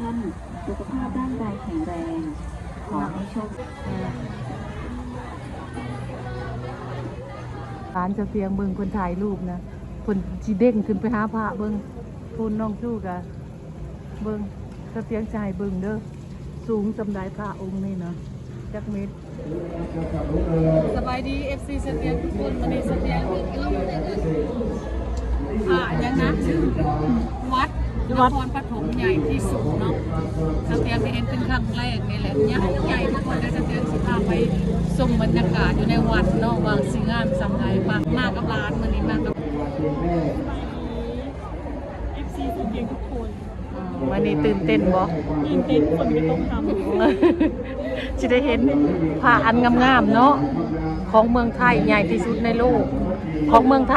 ท่านสุขภาพร่างกายแข็งแรง ขอให้โชค ຫຼານສະຕຽງເບິ່ງເພິ່ນຖ່າຍຮູບນະ ເພິ່ນຊິເດ້ງຂຶ້ນໄປຫາພະເບິ່ງ. ພຸ້ນນ້ອງຊູກະເບິ່ງ ສະຕຽງຈະໃຫ້ເບິ່ງເດີ ສູງສ່ຳໃດພະອົງນີ້ນະ ຈັກເມັດ. ສະບາຍດີ ເອັຟຊີ ສະຕຽງທຸກຄົນ ມື້ນີ້ສະຕຽງຢູ່ທີ່ ອ່າ ຫຍັງນະ ວັດນະຄອນປະຖົມໃຫຍ່ທີ່ສຸດເນາະ ສະຕຽງໄດ້ເຫັນເປັນຄັ້ງແລກນີ້ແຫຼະ ໃຫຍ່ໆ ທຸກຄົນເດີ. ສະຕຽງຊິພາໄປຊົມບັນຍາກາດຢູ່ໃນວັດເນາະ ວ່າຊິງາມສ່ຳໃດ. ມາກັບຫຼານ ມື້ນີ້ມາກັບ ເອັຟຊີ ສະຕຽງທຸກຄົນ. ອືມ ມື້ນີ້ຕື່ນເຕັ້ນບໍ່? ຕື່ນເຕັ້ນ ຝົນກໍຕົກຄ່ຳ ຊິໄດ້ເຫັນພະອັນງາມໆເນາະ ຂອງເມືອງໄທ ໃຫຍ່ທີ່ສຸດໃນໂລກ ຂອງເມືອງໄທ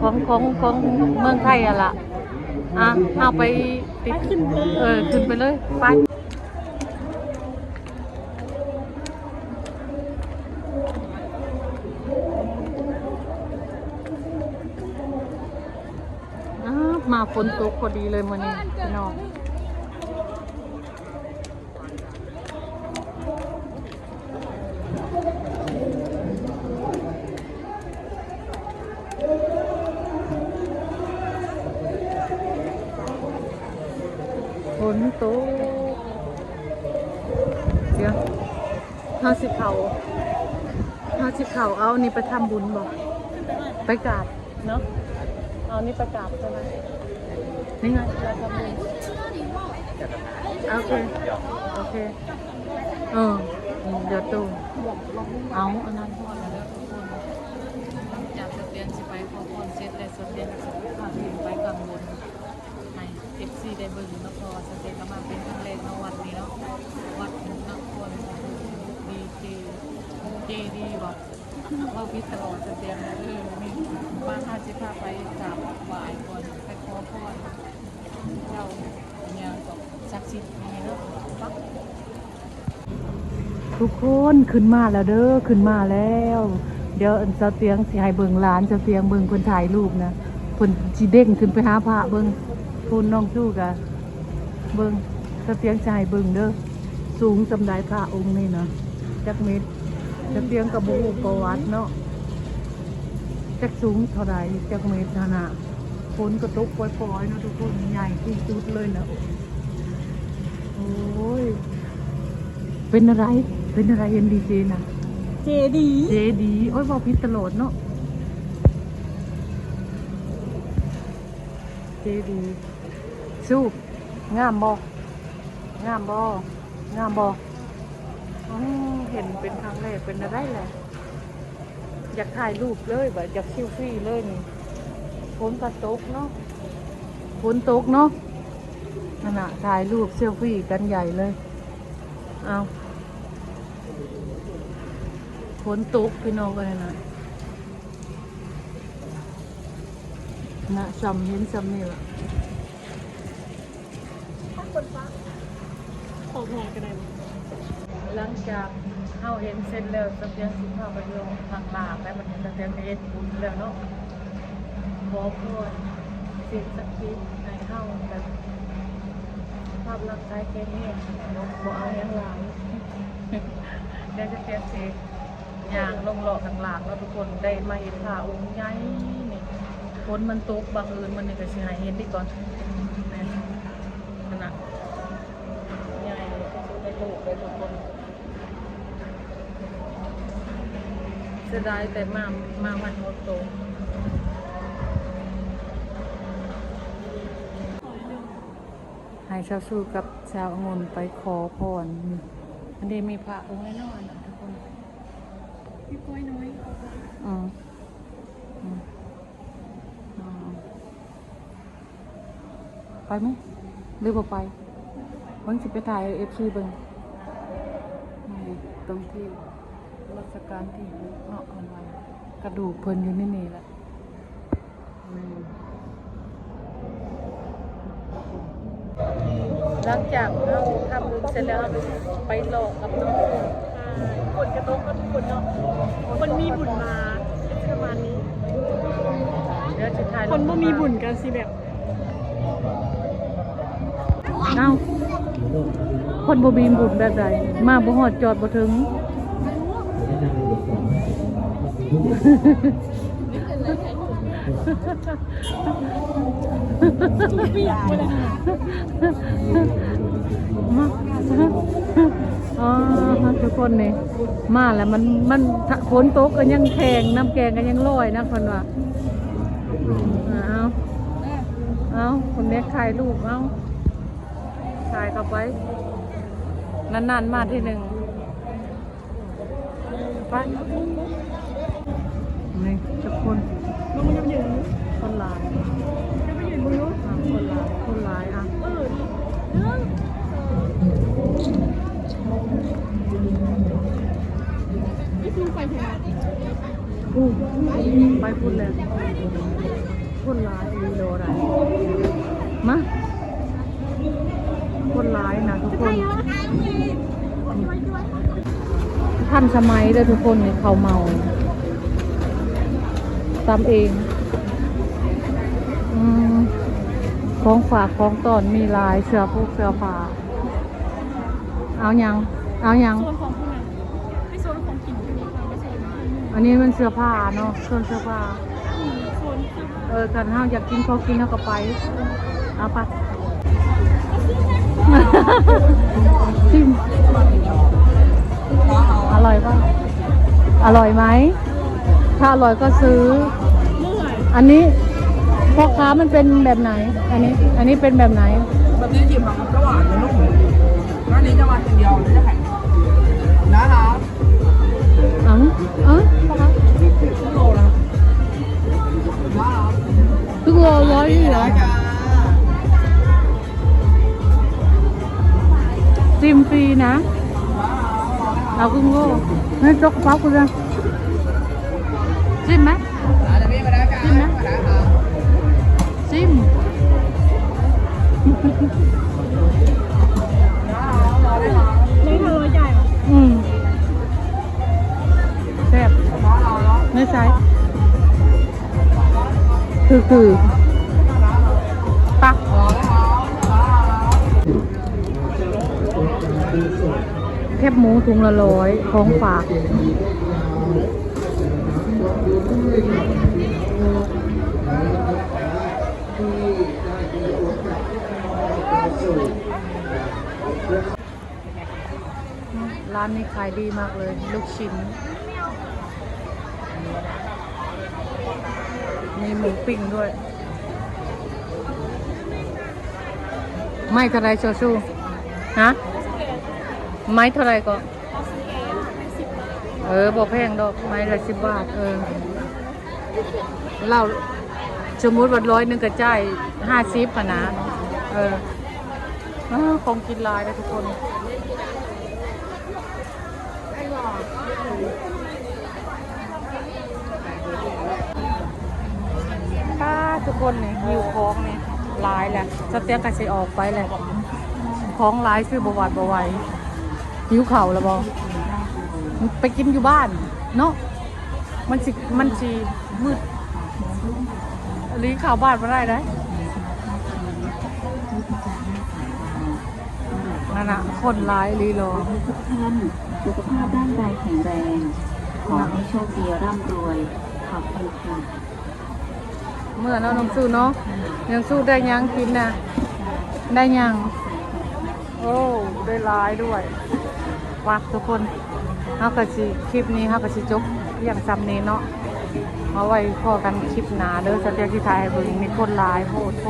ຂອງ ຂອງ ຂອງເມືອງໄທຫັ້ນລະ. ອ່ະ ເຮົາໄປຕິດ ໄປຂຶ້ນເລີຍ ເອີ ຂຶ້ນໄປເລີຍ ໄປ. ອ້າ ມາຝົນຕົກພໍດີເລີຍມື້ນີ້ພີ່ນ້ອງ ຝົນຕົກ. ດຽວ ເຮົາຊິເຂົ້າ ເຮົາຊິເຂົ້າເອົານີ້ໄປທຳບຸນບໍ່? ໄປກາບເນາະ ເອົານີ້ໄປກາບເທົ່ານັ້ນ. ນີ້ໄງ ໄປທຳບຸນ. ໂອເຄ ໂອເຄ ເອີ ດຽວຕູ້ ເອົາອັນນັ້ນ. ຫຼັງຈາກສະຕຽງຊິໄປຂໍພອນເສັດແລ້ວ ສະຕຽງຊິພາໄປທຳບຸນ ໃຫ້ເອັຟຊີໄດ້ເບິ່ງເນາະ ເພາະວ່າສະເຕຍກໍມາເປັນຄັ້ງແລກເນາະ ວັດນີ້ເນາະ ວັດນະຄອນ ດີເຈ ເຈດີ ບໍ່ ເວົ້າຜິດຕະຫຼອດ ສະເຕຍ ເອີ ນີ້ ມາ ເຮົາຊິພາໄປກາບໄຫວ້ກ່ອນ ໄປຂໍພອນເຈົ້າ ຫຍັງກໍສັກສິດນີ້ເນາະ ປະ. ທຸກຄົນ ຂຶ້ນມາແລ້ວເດີ ຂຶ້ນມາແລ້ວ. ດຽວອັນສາວຕຽງຊິໃຫ້ເບິ່ງ ຫຼານສາວຕຽງເບິ່ງ ເພິ່ນຖ່າຍຮູບນະ ເພິ່ນຊິເດ້ງຂຶ້ນໄປຫາພະເບິ່ງ. ພຸ້ນນ້ອງຊູກະເບິ່ງ ສາວຕຽງຈະໃຫ້ເບິ່ງເດີ ສູງສ່ຳໃດພະອົງນີ້ນະ ຈັກເມັດ. ສາວຕຽງກໍບໍ່ຮູ້ປະຫວັດເນາະ ຈັກສູງເທົ່າໃດ ຈັກເມັດຫັ້ນນະ. ຝົນກໍຕົກປ່ອຍໆເນາະທຸກຄົນ ໃຫຍ່ທີ່ສຸດເລີຍນະ. ໂອ້ຍ ເປັນອະໄລ ເປັນອະໄລ ເຫັນດີເຈນະ ເຈດີ ເຈດີ. ໂອ້ຍ ເວົ້າຜິດຕະຫຼອດເນາະ ເຈດີ. ສູບ ງາມບໍ່? ງາມບໍ່? ງາມບໍ່? ອື ເຫັນເປັນຄັ້ງແລກ ເປັນແນວໃດແຫຼະ? ຢາກຖ່າຍຮູບເລີຍ ແບບຢາກເຊວຟີເລີຍນີ້. ຝົນກໍຕົກເນາະ ຝົນຕົກເນາະ ນັ້ນນະ ຖ່າຍຮູບເຊວຟີກັນໃຫຍ່ເລີຍ. ເອົາ ຝົນຕົກພີ່ນ້ອງເອີຍນະ ນະ ຊ່ຳເຫັນຊ່ຳນີ້ລະ. ຂອບໃຫຍ່ກໍໄດ້. ຫຼັງຈາກເຮົາເຫັນເສັດແລ້ວ ສະຕຽງຊິພາໄປເບິ່ງຂ້າງລ່າງ ແລ້ວບັດນີ້ສະຕຽງໄດ້ເຮັດບຸນແລ້ວເນາະ ຂໍພອນ ສິ່ງສັກສິດໃຫ້ເຮົາແບບສຸຂະພາບຮ່າງກາຍແຂງແຮງເນາະ ບໍ່ເອົາຫຍັງຫຼາຍ. ດຽວສະຕຽງຊິ ຍ່າງລົງເລາະຂ້າງລ່າງເນາະທຸກຄົນ ໄດ້ມາເຫັນພະອົງໃຫຍ່ນີ້. ຝົນມັນຕົກ ບັງເອີນມື້ນີ້ກໍຊິໃຫ້ເຫັນອີກກ່ອນ ແມ່ນ ຫັ້ນນະ ໃຫຍ່ທີ່ສຸດໃນໂລກເລີຍທຸກຄົນ. ເສຍດາຍແຕ່ມາ ມາວັນໝົດໂຕ. ໃຫ້ຊາວຊູກັບຊາວອະງຸ່ນໄປຂໍພອນ. ອັນນີ້ມີພະອົງນ້ອຍໆນະທຸກຄົນ. ມີກ້ອຍນ້ອຍ. ອືມ ອືມ ອືມ ໄປໄໝ ຫຼືບໍ່ໄປ? ເບິ່ງ ຊິໄປຖ່າຍໃຫ້ເອັຟຊີເບິ່ງ. ນີ້ ຕົງທີ່ ລັດຊະການທີຫົກເນາະ ເພິ່ນວ່າ ກະດູກເພິ່ນຢູ່ໃນນີ້ແຫຼະ. ຫຼັງຈາກເຮົາທຳບຸນເສັດແລ້ວ ເຮົາໄປເລາະກັບນ້ອງ. ຝົນກະຕົກເນາະທຸກຄົນເນາະ ຄົນມີບຸນມາກໍຊິປະມານນີ້ ດຽວຊິຖ່າຍ ຄົນບໍ່ມີບຸນກໍຊິແບບ ເອົ້າ ຄົນບໍ່ມີບຸນແບບໃດ ມາບໍ່ຮອດ ຈອດບໍ່ເຖິງ. ມາ ອໍ ທຸກຄົນນີ້ ມາແລ້ວມັນ ມັນ ຝົນຕົກກໍຍັງແຂງ ນ້ຳແຂງກໍຍັງລອຍນະ ເພິ່ນວ່າ. ເອົາ ເອົາ ຄົນແມັກຖ່າຍຮູບ ເອົາ ถ่າຍເຂົ້າໄປ ນານໆມາທີໜຶ່ງ. ໄປ ນີ້ຈັກຄົນ ຄົນຫຼາຍ ອ່ະ ຄົນຫຼາຍ ຄົນຫຼາຍ ອ່ະ ອູ້ ໄປພຸ້ນແລ້ວ. ຄົນຫຼາຍອີ່ຫຼີດອກໄດ້ ມາ ຄົນຫຼາຍນະທຸກຄົນ ທັນສະໄໝເດີ້ທຸກຄົນ. ນີ້ເຂົ້າເມົາ ຕຳເອງ ອືມ ຂອງຝາກຂອງຕ້ອນມີຫຼາຍ ເສື້ອຜູກເສື້ອຜ້າ. ເອົາຫຍັງ? ເອົາຫຍັງ? ໂຊນຂອງຜູ້ນັ້ນ ໃນໂຊນຂອງກິນກໍມີ ອັນນີ້ມັນເສື້ອຜ້າເນາະ ໂຊນເສື້ອຜ້າ. ອືມ ໂຊນເສື້ອຜ້າ ເອີ ຄັນເຮົາຢາກກິນຂອງກິນເຮົາກໍໄປ ເອົາໄປ ຊິມ ອະລ່ອຍບໍ່? ອະລ່ອຍໄໝ? ຖ້າອະລ່ອຍກໍຊື້. ອັນນີ້ພໍ່ຄ້າມັນເປັນແບບໃດ? ອັນນີ້ ອັນນີ້ເປັນແບບໃດ? ແບບນີ້ຈິ້ມ ມັນຈະຫວານ ມັນນຸ້ມ ອັນນີ້ຈະມັນຢ່າງດຽວ ມັນຈະແຂງ ນະຄະ. ເອົ້າ ເອົ້າ ຄືວ່າຮ້ອຍຢູ່ເນາະ. ຊິມຟຣີນະ ເອົາຄຶ່ງໂລ. ໃຫ້ຈົກກະເປົາກູເລີຍ. ຊິມໄໝ? ຊິມໄໝ? ຊິມ. ອືມ ແຊບ ໃນໃສ ຄື ຄື ປັກ ແຄບໝູ ຖົງລະຮ້ອຍ ຂອງຝາກ. ຮ້ານນີ້ຂາຍດີມາກເລີຍ ລູກຊິ້ນ ມີໝູປີ້ງດ້ວຍ. ໄມ້ເທົ່າໃດ ໂຊຊູ? ຮະ? ໄມ້ເທົ່າໃດເກາະ? ເອີ ບໍ່ແພງດອກ ໄມ້ລະສິບບາດ. ເອີ ລາວ ສົມມຸດວ່າຮ້ອຍໜຶ່ງກໍຈ່າຍຫ້າສິບຫັ້ນນະ. ເອີ ເອີ ຂອງກິນຫຼາຍເດ້ທຸກຄົນ. ປ້າ ທຸກຄົນນີ້ ຫິ້ວຂອງນີ້ຫຼາຍແຫຼະ. ສະຕຽງກໍຊິອອກໄປແຫຼະ ຂອງຫຼາຍ ຊື້ບໍ່ຫວາດບໍ່ໄຫວ. ຫິວເຂົ້າແລ້ວບໍ່? ໄປກິນຢູ່ບ້ານເນາະ ມັນຊິ ມັນຊິມືດອີ່ຫຼີ ເຂົ້າບ້ານບໍ່ໄດ້ເດ້. ນັ້ນນະ ຄົນຫຼາຍອີ່ຫຼີຫຼໍ. ຂໍໃຫ້ທຸກທ່ານສຸຂະພາບຮ່າງກາຍແຂງແຮງ ຂໍໃຫ້ໂຊກດີ ຮ່ຳລວຍ. ຂອບຄຸນຄ່ະ. ເມື່ອເນາະ ນ້ອງສູ້ເນາະ ນ້ອງສູ້ໄດ້ຫຍັງກິນນະ? ໄດ້ຫຍັງ? ໂອ້ ໄດ້ຫຼາຍດ້ວຍ. ມາທຸກຄົນ ເຮົາກໍຊິ ຄລິບນີ້ເຮົາກໍຊິຈົບພຽງສ່ຳນີ້ເນາະ. ເອົາໄວ້ພໍ້ກັນຄລິບໜ້າເດີ ສະຕຽງຊິຖ່າຍໃຫ້ເບິ່ງ. ມີຄົນຫຼາຍໂພດໂພ.